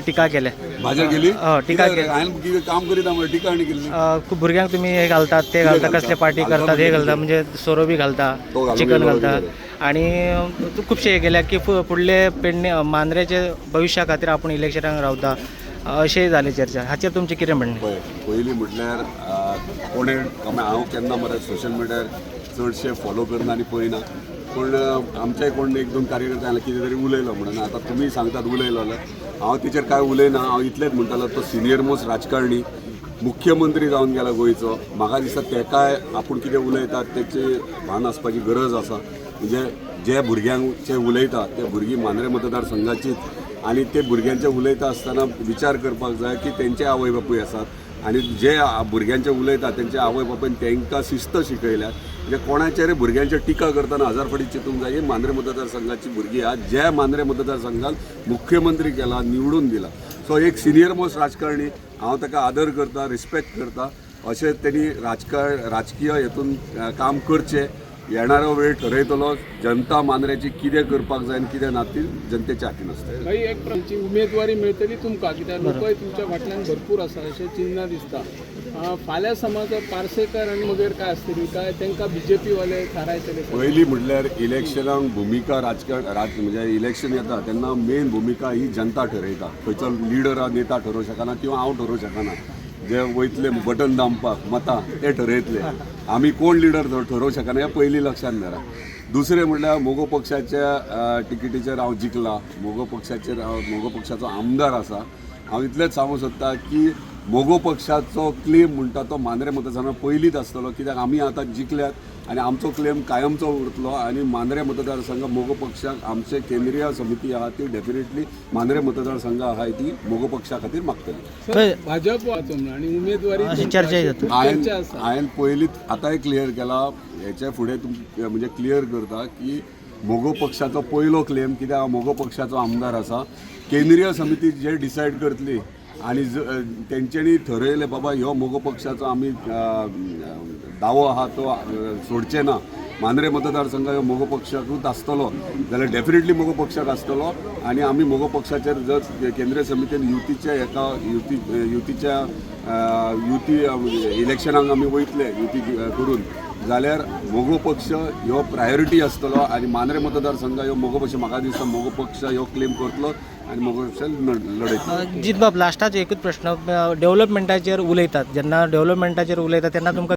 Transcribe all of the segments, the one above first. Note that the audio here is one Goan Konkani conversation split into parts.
टिका केल्या. भाजप केली? हय, टिका केली. हांवें कितें काम करीत म्हणून टिका आनी केल्ली? खूब भुरग्यांक तुमी हे घालतात, ते घालता, घालता? कसले पार्टी घालता करतात, हे म्हणजे घालता, म्हणजे सोरो बी घालता, तो घालून चिकन गेलो घालता कितें? आणि खुबशे हे केल्या की फुडले पेडणे मांद्रेचे भविश्या खातीर आपूण इलेक्शनाक रावता, अशें जालें चर्चा. हाचेर तुमचें कितें म्हणणें? पळय, पयलीं म्हटल्यार कोणें हांव केन्ना मरे सोशल मिडियार चडशे फॉलो करना आनी पळयना, पूण आमचे कोण एक दोन कार्यकर्ते आसले, कितें तरी उलयलो म्हणून. आतां तुमी सांगतात उलयलो जाल्यार हांव तेचेर कांय उलयना. हांव इतलेंच म्हणटालो, तो सिनियर मोस्ट राजकारणी, मुख्यमंत्री जावन गेला गोंयचो. म्हाका दिसता तेकाय आपूण कितें उलयतात तेची भान आसपाची गरज आसा. म्हणजे जे भुरग्यांचे उलयता ते भुरगीं मांद्रे मतदारसंघाचीच आनी ते भुरग्यांचे उलयता आसतना विचार करपाक जाय की तेंचे आवय बापूय आसात आनी जे भुरग्यांचे उलयता तेंचे आवय बापूयन तांकां शिस्त शिकयल्या. म्हणजे कोणाचेर भुरग्यांचेर टिका करतना हजार फावटी चिंतूंक जाय. ही मांद्रे मतदारसंघाची भुरगीं आहात, जे मांद्रे मतदारसंघान मुख्यमंत्री केला, निवडून दिला. सो एक सिनियर मोस्ट राजकारणी, हांव ताका आदर करता, रिस्पेक्ट करता. अशें तेणी राजकीय हेतून काम करचें. येणारो वेळ ठरयतलो जनता मांद्र्याची कितें करपाक जाय आनी कितें ना ती जनतेच्या हातीन आसता. भाई, एक तुमची उमेदवारी मेळटली तुमकां, कित्याक लोकय तुमच्या फाटल्यान भरपूर आसा अशें चिन्ह दिसता. फाल्यां समज पार्सेकर आनी मगेर काय आसतली काय तांकां बीजेपी वाले थारायतले? पयलीं म्हटल्यार इलेक्शनाक भुमिका राजकारण राज म्हणजे इलेक्शन येता तेन्ना मेन भुमिका ही जनता ठरयता. खंयचो लिडर, नेता ठरोवंक शकना किंवा हांव ठरोवंक शकना. जे वयतले बटन दामपाक मतां ते ठरयतले, आमी कोण लिडर ठरोवंक शकना, हें पयलीं लक्षांत धरा. दुसरें म्हटल्यार मगो पक्षाच्या तिकेटीचेर हांव जिखला. मगो पक्षाचेर हांव मगो पक्षाचो आमदार आसा. हांव इतलेंच सांगूंक सोदता की मगो पक्षाचो क्लेम म्हणटा तो मांद्रे मतदारसंघात पयलींच आसतलो, कित्याक आमी आतां जिखल्यात आनी आमचो क्लेम कायमचो उरतलो. आनी मांद्रे मतदारसंघ मगो पक्षाक आमचे केंद्रीय समिती आहा ती डेफिनेटली मांद्रे मतदारसंघ आहा ती मगो पक्षा खातीर मागतली. सर, भाजप वाचो म्हणून आनी उमेदवारी अशी तुमकां चर्चा अशी जाता. खूब हांवें चर्चा आसा. हांवें पयलींच आतांय क्लियर केला, हेच्या फुडें तुम म्हणजे क्लियर करता की मगो पक्षाचो पयलो क्लेम, कित्याक हांव मगो पक्षाचो आमदार आसा. केंद्रीय समिती जे डिसायड करतली आनी तेंच्यांनी ठरयलें बाबा ह्यो मगो पक्षाचो आमी दावो आहा तो सोडचे ना, मांद्रे मतदारसंघ ह्यो मगो पक्षाकूच आसतलो जाल्यार डेफिनेटली मगो पक्षाक आसतलो. आनी आमी मगो पक्षाचेर जर केंद्रीय समितीन युतीच्या एका युती युतीच्या युती इलेक्शनाक आमी वयतले युती करून जाल्यार मगो पक्ष ह्यो प्रायोरिटी आसतलो आनी मांद्रे मतदारसंघ ह्यो मगो पक्ष, म्हाका दिसता मगो पक्ष ह्यो क्लेम करतलो आनी मगो पक्ष लढयतलो. जितबाब, लास्टाचो एकूच प्रश्न. डेव्हलपमेंटाचेर उलयतात, जेन्ना डेव्हलपमेंटाचेर उलयतात तेन्ना तुमकां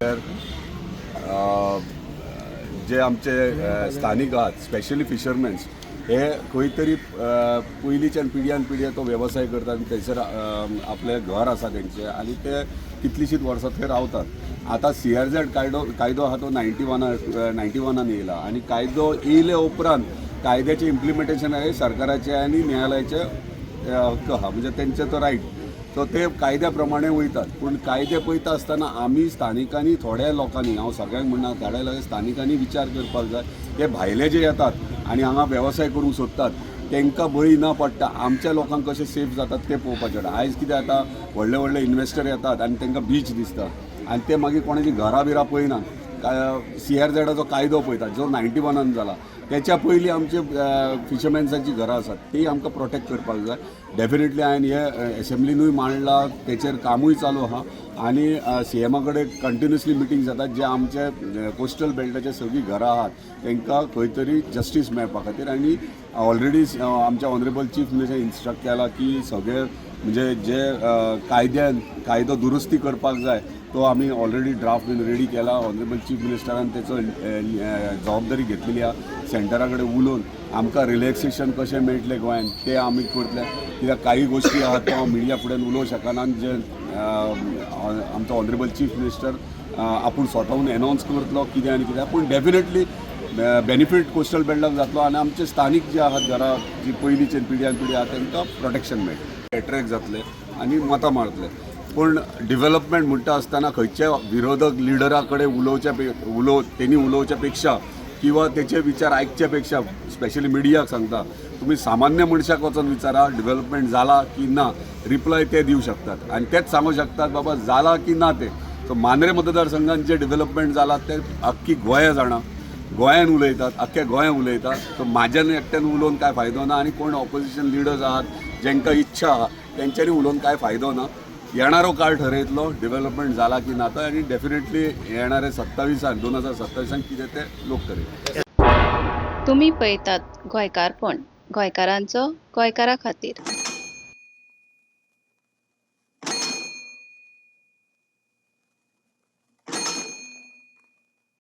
जे आमचे स्थानीक आहात, स्पेशली फिशरमॅन्स, हे खंय तरी पयलींच्यान पिढयान पिढया तो वेवसाय करतात आनी थंयसर आपलें घर आसा तेंचें आनी ते कितलींशींच वर्सां थंय रावतात. आतां सीआरझॅड कायदो आहा तो 91 91न येयला आनी कायदो येयले उपरांत कायद्याचें इम्प्लिमेंटेशन हें सरकाराचें आनी न्यायालयाचें हक्क आहा, म्हणजे तेंचे तो रायट. सो ते कायद्या प्रमाणे वयतात. पूण कायदे पळयता आसतना आमी स्थानिकांनी, थोड्या लोकांनी, हांव सगळ्यांक म्हणना, थोड्या लोकांनी स्थानिकांनी विचार करपाक जाय. ते भायले जे येतात आनी हांगा वेवसाय करूंक सोदतात तांकां बळी न पडटा आमच्या लोकांक कशें सेफ जातात तें पळोवपाचें पडटा. आयज कितें जाता, व्हडले व्हडले इन्वेस्टर येतात आनी तांकां बीच दिसता आनी ते मागीर कोणाची घरां बिरां पळयनात, सीआरझॅडाचो कायदो पळयतात जो 91न जाला. त्याच्या पयलीं आमचे फिशरमॅन्साचीं घरां आसात, ती आमकां प्रोटेक्ट करपाक जाय. डेफिनेटली हांवें हे एसेंब्लीनूय मांडला, तेचेर कामूय चालू आहा आनी सीएमा कडेन कंटिन्युअसली मिटींग जातात, जे आमचे कोस्टल बेल्टाचे सगळीं घरां आहात तांकां खंय तरी जस्टीस मेळपा खातीर. आनी ऑलरेडी आमच्या ऑनरेबल चीफ मिनिस्टर इन्स्ट्रक्ट केला की सगळे म्हणजे जे कायद्यान कायदो दुरुस्ती करपाक जाय तो आमी ऑलरेडी ड्राफ्ट बीन रेडी केला. ऑनरेबल चीफ मिनिस्टरान तेचो जबाबदारी घेतलेली आहा. सेंटरा कडेन उलोवन आमकां रिलॅक्सेशन कशें मेळटलें गोंयान तें आमी करतले, कित्याक काही गोश्टी आहात त्यो हांव मिडिया फुड्यान उलोवंक शकना, जे आमचो ऑनरेबल चीफ मिनिस्टर आपूण स्वताहून एनावन्स करतलो कितें आनी कितें. पूण डेफिनेटली बेनिफीट कोस्टल बेल्टाक जातलो आनी आमचे स्थानीक जे आहात घरां जी पयलींचे पिढ्यान पिढी आहा तांकां प्रोटेक्शन मेळटलें, एट्रेक्ट जातले आनी मतां मारतले. पूण डिवेलपमेंट म्हणटा आसतना खंयच्या विरोधक लिडरा कडेन उलोवच्या पे उलो तेणी उलोवच्या पेक्षा किंवा तेचे विचार आयकच्या पेक्षा, स्पेशली मिडियाक सांगता, तुमी सामान्य मनशाक वचोन विचारा डिवेलपमेंट जाला की ना, रिप्लाय ते दिवं शकतात आनी तेच सांगू शकतात बाबा जाला की ना ते. सो मांद्रे मतदारसंघात जे डेव्हलपमेंट जाला ते अख्खी गोंया जाणा. गोंयान उलयतात, आख्ख्या गोंयान उलयतात. सो म्हाज्यान एकट्यान उलोवन कांय फायदो ना आनी कोण ऑपोजिशन लिडर्स आहात जेंकां इच्छा आहा तेंच्यांनी उलोवन कांय फायदो ना. येणारो काळ ठरयतलो डेव्हलपमेंट जाला की ना तो, आनी डेफिनेटली येणारे 27an 2027an कितें तें लोक ठरयतले. तुमी पळयतात गोंयकारपण, गोंयकारांचो गोंयकारा खातीर.